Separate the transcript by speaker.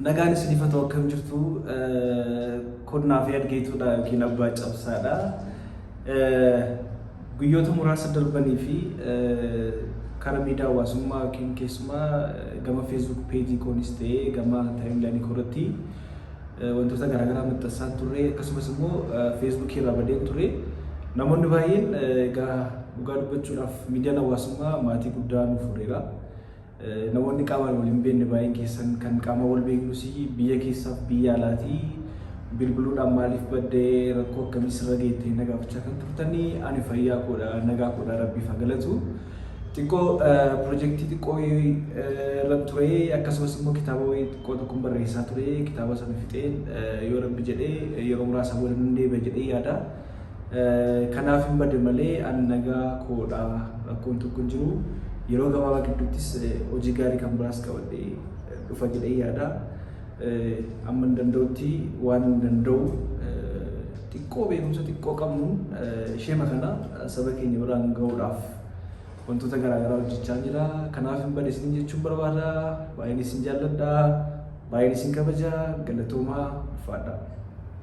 Speaker 1: Nagaan isiniif haa ta'u akkam jirtu konnaa fi adgeetuudha yookiin abbaa cabsaadha. Guyyoota muraasa darbanii fi karaa miidiyaa hawaasummaa yookiin keessumaa gama Facebook peejii koonis ta'ee gama timeline koo irratti wantoota garaagaraa maxxansaa turre akkasumas immoo Facebookii irraa badeen ture. Namoonni baay'een egaa dhugaa dubbachuudhaaf miidiyaan hawaasummaa maatii guddaa nuuf horeera. Namoonni qaamaan wal hin beekne baay'een keessan kan qaama wal beeknus biyya keessaaf biyya alaatii bilbiluudhaan maaliif baddee rakkoo akkamii sirra geettee na gaafachaa kan turtanii ani fayyaa koodha nagaa koodha rabbiif haa galatu. Xiqqoo pirojektii xiqqoo irra ture akkasumas immoo kitaaba wayii xiqqoo tokkon barreessaa ture kitaaba sana fixeen yoo rabbi jedhee yeroo muraasa booda nan deebi'a jedhee yaada. Kanaaf hin bade malee ani nagaa koodha rakkoon tokko hin jiru. Yeroo gabaabaa gidduuttis hojii gaarii kan biraas qabadhee dhufa jedhee yaada. Amma hin danda'utti waan hin danda'u xiqqoo beekumsa xiqqoo qabnuun isheema kana saba keenya biraan ga'uudhaaf wantoota garaagaraa hojjechaa jira. Kanaaf hin bade isin jechuun barbaada. Baay'een isin jaalladha. Baay'een isin kabaja. Galatoomaa. Ulfaadha.